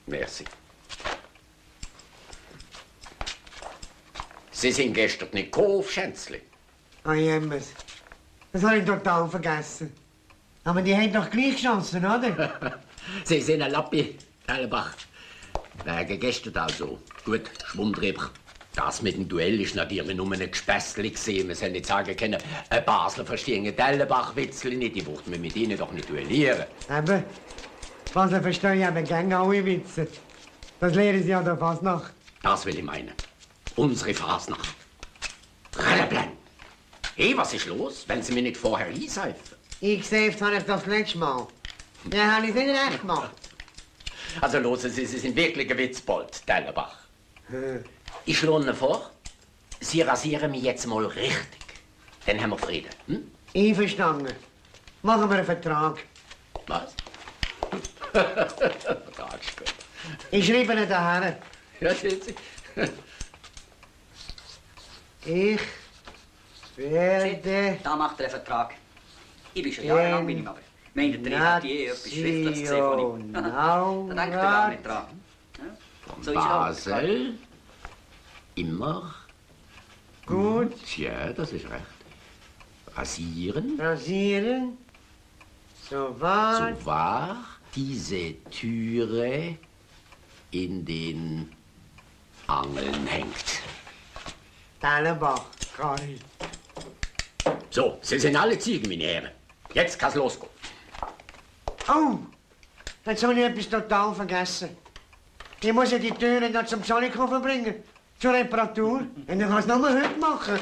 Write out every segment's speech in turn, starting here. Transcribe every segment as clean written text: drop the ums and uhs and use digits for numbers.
Merci. Sie sind gestern nicht gekommen, Schänzli. Ah, jemals. Das habe ich total vergessen. Aber die haben doch gleich Chancen, oder? Sie sind ein Lappi, Dellenbach. Wegen gestern also. Gut, Schwundreber. Das mit dem Duell ist natürlich nur ein Gespässli gewesen. Wir sollen nicht sagen können, ein Basler verstehen Dellenbach-Witzli nicht. Die wollten wir mit ihnen doch nicht duellieren. Eben. Basler verstehen eben gerne alle Witze. Das lehren sie ja der Fasnacht. Das will ich meinen. Unsere Fasnacht. Releblen. Hey, was ist los, wenn Sie mir nicht vorher einseifen? Eingeseift habe ich das letzte Mal. Ja, habe ich nicht recht gemacht. Also hören Sie, Sie sind wirklich ein Witzbold, Dellenbach. Ich schlage Ihnen vor, Sie rasieren mich jetzt mal richtig. Dann haben wir Frieden. Hm? Einverstanden. Machen wir einen Vertrag. Was? Vertrag ist gut. Ich schreibe ihn daher. Ja, sehen Sie. Ich werde... Da macht er einen Vertrag. Ich bin schon jahrelang bin ich aber. Meint ihr, ich hätte je etwas Schriftliches gesehen von ihm? Da denkt ihr gar nicht dran. Von So ist er Basel. Immer. Gut. Ja, das ist recht. Rasieren. Rasieren. So wahr. So wahr diese Türe in den Angeln hängt. Dellenbach, Karl. So, Sie sind alle Ziegen, meine Herren. Jetzt kann's losgehen. Oh, jetzt habe ich etwas total vergessen. Ich muss ja die Türen noch zum Schalikofen bringen. Zur Reparatur. Und dann kann es nur heute machen.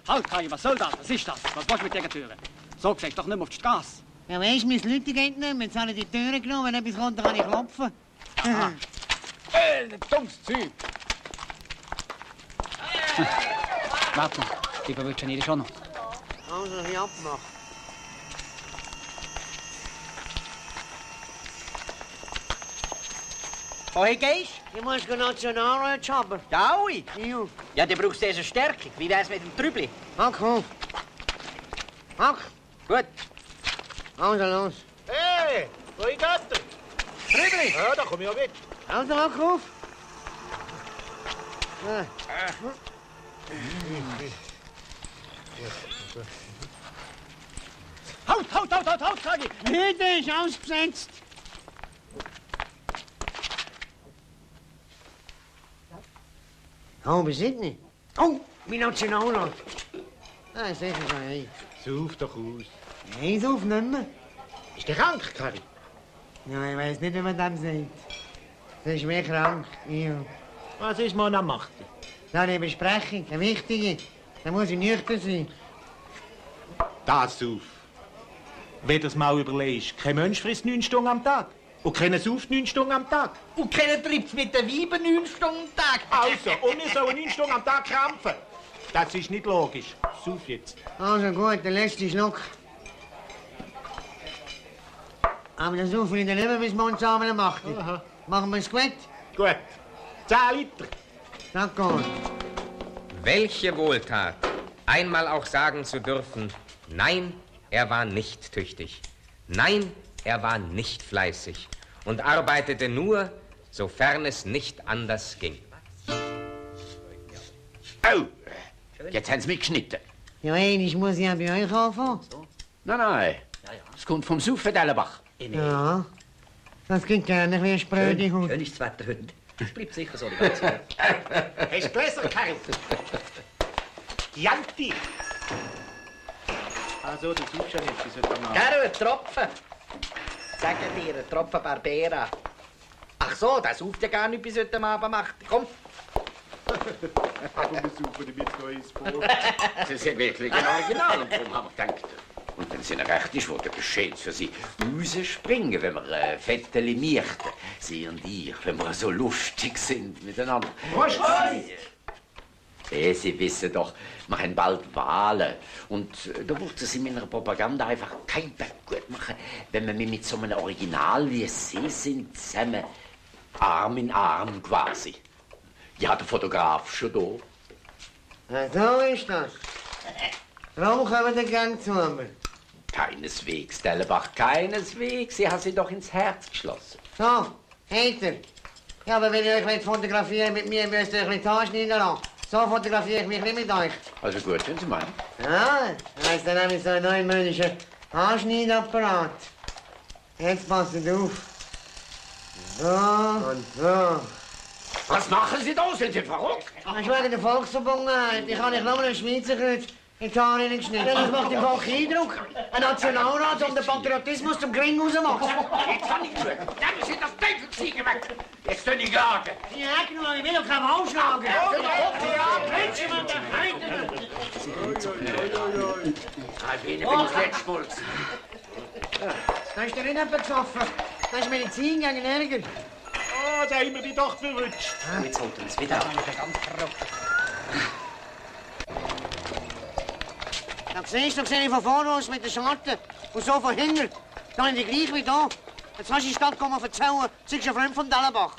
Halt, Kai, was soll das? Was ist das? Was willst du mit dieser Tür? So gehst doch nicht mehr auf die Straße. Ja, weisst, meine Leute gehen nicht mehr. Jetzt habe ich die Türen genommen. Wenn etwas kommt, dann kann ich klopfen. Dummes Zeug! Warte, die verwirrschen ihr schon noch. Also, ich abmachen. Wohin gehst Ich muss Nationalrat haben. du? Ja, ui. Ja. Ja, du brauchst diese Stärkung. Wie wär's mit dem Trübli? Hack auf. Hack. Gut. Also, los. Hey, wohin geht er? Trübli! Ja, da komm ich auch mit. Also, hack auf. Halt, sag ich! Hütte ist ausgesetzt. Oh, wir sind nicht. Oh, mein Nationalrat. Ah, sicher schon, hey. Sauf doch aus. Nein, ich sauf nicht mehr. Ist der krank, Karri? Ja, ich weiss nicht, wie man dem sagt. Das ist mir krank. Ja. Was ist man am Macht? Da habe ich eine Besprechung, eine wichtige. Da muss ich nüchtern sein. Das sauf. Wenn du es mal überlegst, kein Mensch frisst 9 Stunden am Tag. Und keiner sauft 9 Stunden am Tag. Und keiner treibt's mit den Weibern 9 Stunden am Tag. Also, und wir sollen 9 Stunden am Tag krampfen. Das ist nicht logisch. Sauf jetzt. Also gut, der letzte Schluck. Aber das saufen wir dann nicht mehr, bis wir uns zusammen machen. Aha. Machen wir es gut? Gut. 10 Liter. D'accord. Welche Wohltat, einmal auch sagen zu dürfen, nein, er war nicht tüchtig. Nein, er war nicht fleißig und arbeitete nur, sofern es nicht anders ging. Oh, jetzt haben Sie mich geschnitten. Ja, ich muss ja bei euch anfangen. Nein. Es kommt vom Saufen, Dellenbach. Ja. Das gibt gerne wie eine spröde Haut. Schön ist das Wetter heute. Es bleibt sicher so die ganze Zeit. Hast du Gläser, Karri? Janti. Also, du suchst ja nicht, bis heute Abend. Gero, ein Tropfen. Sag dir, ein Tropfen Barbera. Ach so, das sauft ja gar nicht bis heute Abend macht. Komm. Aber wir suchen ihm jetzt noch eins vor. Sie sind wirklich ein Original und darum haben wir gedacht. Und wenn es Ihnen recht ist, würde es schön für Sie rausspringen, wenn wir Fette limieren. Sie und ich, wenn wir so lustig sind miteinander. Prost! Sie wissen doch, wir haben bald Wahlen. Und da würde es in meiner Propaganda einfach kein Berg gut machen, wenn wir mit so einem Original wie Sie sind, zusammen Arm in Arm quasi. Ja, der Fotograf schon da. Ja, so ist das. Darum kommen wir gern zu mir. Keineswegs, Dellenbach, keineswegs. Sie haben sie doch ins Herz geschlossen. So, Peter. Ja, aber wenn ihr euch fotografieren mit mir, müsst ihr euch nicht anschneiden lassen. So fotografiere ich mich nicht mit euch. Also gut, wenn Sie meinen. Ja, das heisst dann nämlich so ein neumodischer Anschneidapparat. Jetzt passt auf. So und so. Was machen Sie da? Sind Sie verrückt? Das ist wegen der Volksverbundenheit. Ich habe nicht nur ein Schweizerkreuz in die Haare geschnitten. Das macht im Volk Eindruck. Ein Nationalrat, um den Patriotismus zum Gring rausmacht. Jetzt kann ich schauen. Nehmen Sie das Teufelziegen weg. Jetzt tun ich klagen. Ja, genau, ich will doch keinen Wahl schlagen. Ich bin ins letzte Pulz. Da ist dir nicht jemand geschaffen. Das ist Medizin gegen Ärger. Ah, da haben wir die doch verwünscht. Jetzt holt er uns wieder an. Da siehst du, sehe ich von vorne aus mit den Scharten und so von hinten. Da sind die gleich wie da. Jetzt kannst du in die Stadt kommen und erzählen, du bist ein Freund von Dellenbach.